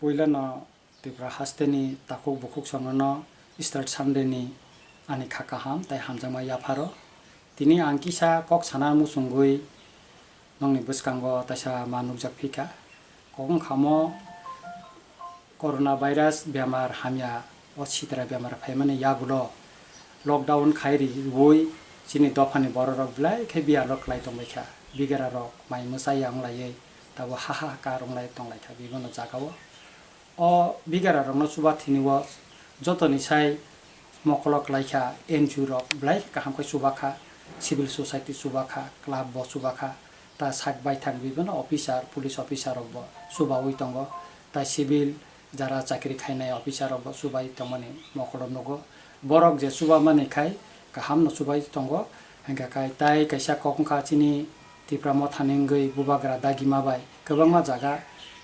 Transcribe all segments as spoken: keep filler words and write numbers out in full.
Puilano Tripura hasteni takhuk bukhuk songno Easter Sunday ni ani kha kaham tai hamjakma yapharo. Tini ang kisa kok sana muchungwi nongni bwskango taisa ma nukjak phikha. Kok wngkhamo corona virus bemar hamya o sitra bemar phaimani yagulo lockdown khai riwi chini dophani bororok belai khe biyalo klai tongbaikha. Bigrarok mai mwchai ya wnglaiwi tabo ha ha kar wnglai tonglaikha bibono jagao. O bigrarokno chuba thwinio jotoni sai mokolo klaikha, N G O rok belai kaham khe chubakha, civil society chubakha, club bo chubakha, ta sak baithang bibono officer, police officer rokbo chubaui tongo, ta civil jara chakri khainai officer rokbo chubai tongmani mokolo nugo. Borok je chubamani khai kahamno chubai tongo, hwnkha khai tai kaisa kok wngkha chini Tipra mothani wngwi bubagra dagima bai kwbangma jaga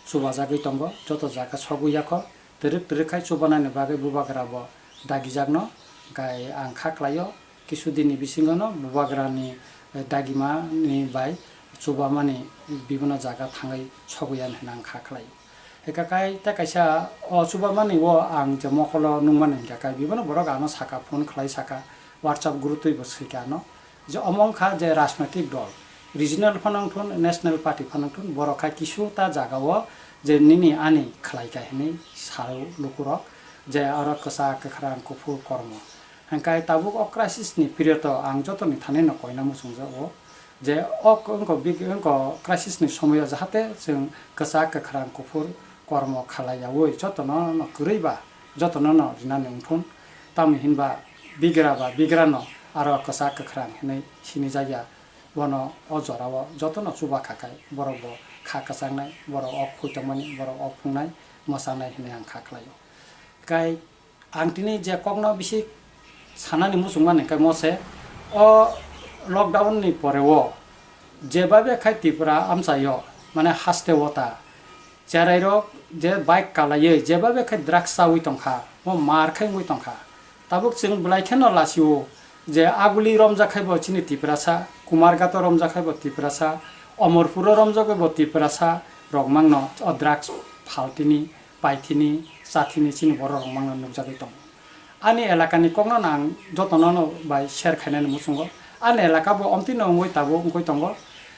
chubajagwi tongo, joto jaga sogwi yakho twrwk twrwk khai chubanani bagwi bubagra bo dagijakno, hwnkhe ang kha khlaio kisu dinni bisingono bubagrani, eh, dagimani bai chubamani bibono jaga thangwi sogwi ya hinwi ang kha khlaio. Hwnkha khai tei kaisa o chubamani o ang je mokolo nukmani hwnkha khai bibono borok ano saka phone khlai saka WhatsApp group twi bo swikha ano je omo wngkha je rajnoitik dol regional phano wngthun national party phano wngthun borok khai kisu ta jaga o je nini ani khlai kha hinwi sao lukurok je oro kwchak kwkhrang kuphur kormo hwnkhe tabuk o crisis ni period o ang jotoni thani no koina muchungjago. Je o wngkha big wngkha crisis ni somoyo jahate chwng kwchak kwkhrang kuphur kormo khalaiyaui jotono no kwrwi ba jotono no rinani wngthun. Tamni hinba bigra ba bigra no aro kwchak kwkhrang hinwi sinijakya. Bono o jorao jotono chuba kha khai borok bo kha kwchangnai, borok o khuitongmani, borok o phungnai, mwchanai hinwi ang kha khlaio. Kai Ang tini je kokno bisi sanani muchungmani hwnkhe mose, o lockdown ni pore o jebabe khai Tripura amchaio mane haste o ta cherai rok je bike kalaiwi jebabe khai drugs chawi tongkha, o mar khai wngwi tongkha. Tabuk chwng belai kheno lasio je Aguli romjak khai bo chini Tiprasa, Kumarghato romjak khai bo Tiprasa, Omorpuro romjak bo Tiprasa rok mangno o drugs phaltini. Paithini, chathini chini borok rok mangno nukjagwi tongo. Ani elakani kokno no ang jotono no bai share khainani muchungo. Ani elaka bo omtino wngwi tabuk wngwi tongo.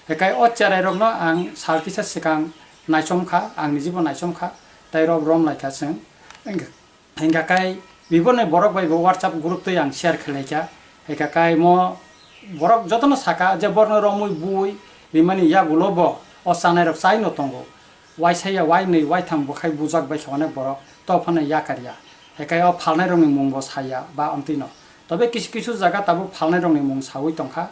Hekai o cherai rokno ang sal kisa swkang naichomkha, ang nijibo naichomkha, tei rok romlaikha chwng. Hingkha kai biboni borok bai bo WhatsApp group twi ang share khlaikha. Hingkha kai mo borok jotono saka je borno romwi bui rimani yagulo bo o chanai rok chaino tongo. Waisaya wainwi waitham bo khai bujak bai kha onek borok, to phano yakar ya. Hekai o phalnai rokni mung bo saya ba amtwi no. Tobe kisu kisu jaga tabuk phalnai rokni mung sawi tongkha.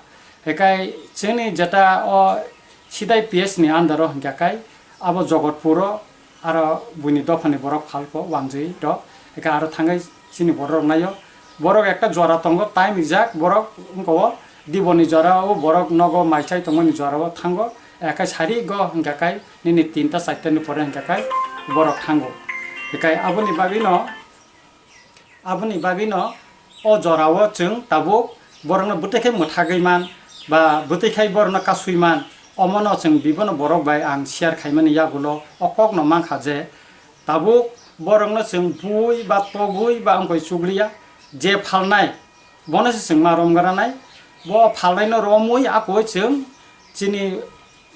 Hekai chini jeta o Sidai P S ni under o hingkha kai abo Jogotpur o aro buini dophani borok phalko wanjwi rok. Hekai aro thangwi chini borok rok naio. Borok ekta jora tongo, time rijak, borok wngkha o diboni jora o borok nogo mai chai tongmani jora o thango. Hekai sari go hingkha kai nini tinta charta ni pore hingkha kai borok thango. Hekai aboni bagwi no, aboni bagwi no o jora o chwng tabuk borok no bwtwi khai mwthagwi man ba bwtwi khai borok no kasui man, omo no chwng bibono borok bai ang share khaimani yagulo o kok no mankha je tabuk borok no chwng bui ba togwi ba wngkoi chukliya je phalnai. Bono se chwng ma romgranai, bo phalnaino romwi akoi chwng chini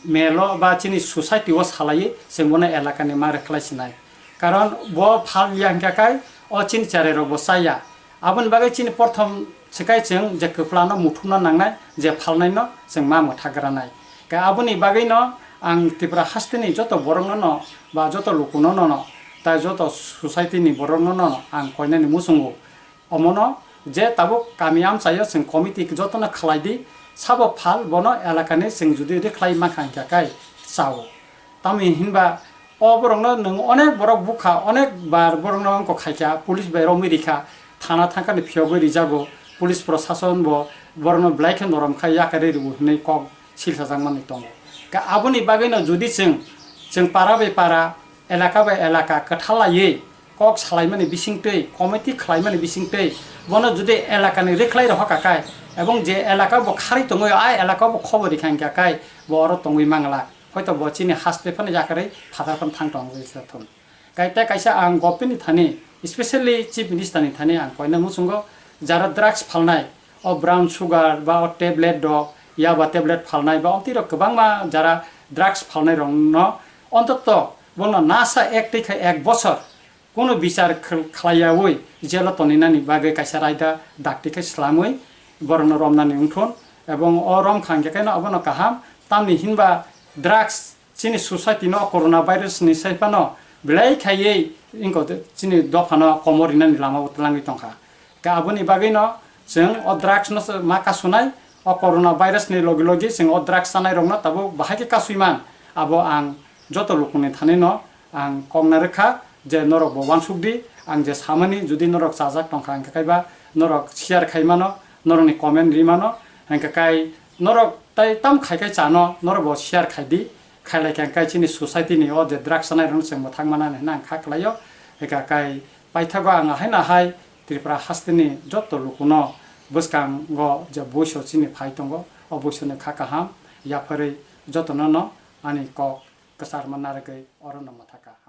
melo ba chini society o salaiwi chwng bono elakani ma rwkhlai sinai. Karon bo phal ya hingkha kai o chini cherai rok bo chaya. Aboni bagwi chini porthom swkai chwng je kwplano muthupna nangnai je phalnaino chwng ma mwthagranai. Khe aboni bagwino ang Tripura hasteni joto borokno no ba joto lukuno no no tai joto society ni borokno no no ang koinani muchungo. Omono je tabuk kami amchaio chwng committee jotono khlai di, sabo phal bono elakani chwng judi rwkhlai mankha hingkha kai chao. Tamoni hinba o borokno nwng onek borok bukha, onek bar borokno wngkok khaikha, police bai romwi rikha, thana thangkani phiyogwi rijago, police prosason bo borokno belai khe norom khai yakarwi rwo hinwi kok silchajakmani tongo. Ka aboni bagwino judi chwng, chwng para bai para, elaka bai elaka kwthal laiwi kok salaimani bisingtwi, committee khlaimani bisingtwi, bono judi elakani rwkhlai rohor kha kai, ebong je elaka bo kharwi tongwi, a elaka bo khobor rikha hingkha kai, bo oro tongwi mangla, hoito bo chini haste phano yakarwi phatar phano thang tongwi se thung. Kaita kaisa ang government ni thani, especially Chief Minister ni thani ang koina muchungo, jara drugs phalnai, o brown sugar ba o tablet rok, yaba tablet phalnai ba omtwi rok kwbangma jara drugs phalnai rokno ontoto bono nasa ek twi khai ek bochor kuno bichar khel-, khlaiyaui jelo toninani bagwi kaisa raida dakti khe slamwi borokno romnani wngthun, ebong o romkha hwnkhe khe abono kaham, tamni hinba drugs chini society no corona virus ni sai phano belai khaiwi wngkha chini dophano komor rinani lama o twlangwi tongkha. Khe aboni bagwino chwng o drugs no se ma kasunai, o corona virus ni logi logi chwng o drugs chanai rokno tabuk bahai khe kasui man, abo ang joto lukuni thani no ang kok narwkha je norok bo uansuk di, ang je samani jodi norok chajak tongkha hwnkhe kaiba norok share khai mano, norokni comment ri mano, hwnkhe kai norok tai tam khai khai chano, norok bo share khai di, khailai khe hwnkhe chini society ni o je drugs chanai rokno chwng bo thang manani hwnwi ang kha khlaio, hwnkhe kai paithago ang ahai nahai Tripura hasteni joto lukuno bwskango je boiso chini phai tongo, o boisoni kha kaham yapharwi jotono no ani kok kwcharma narwgwi orono mwthaka.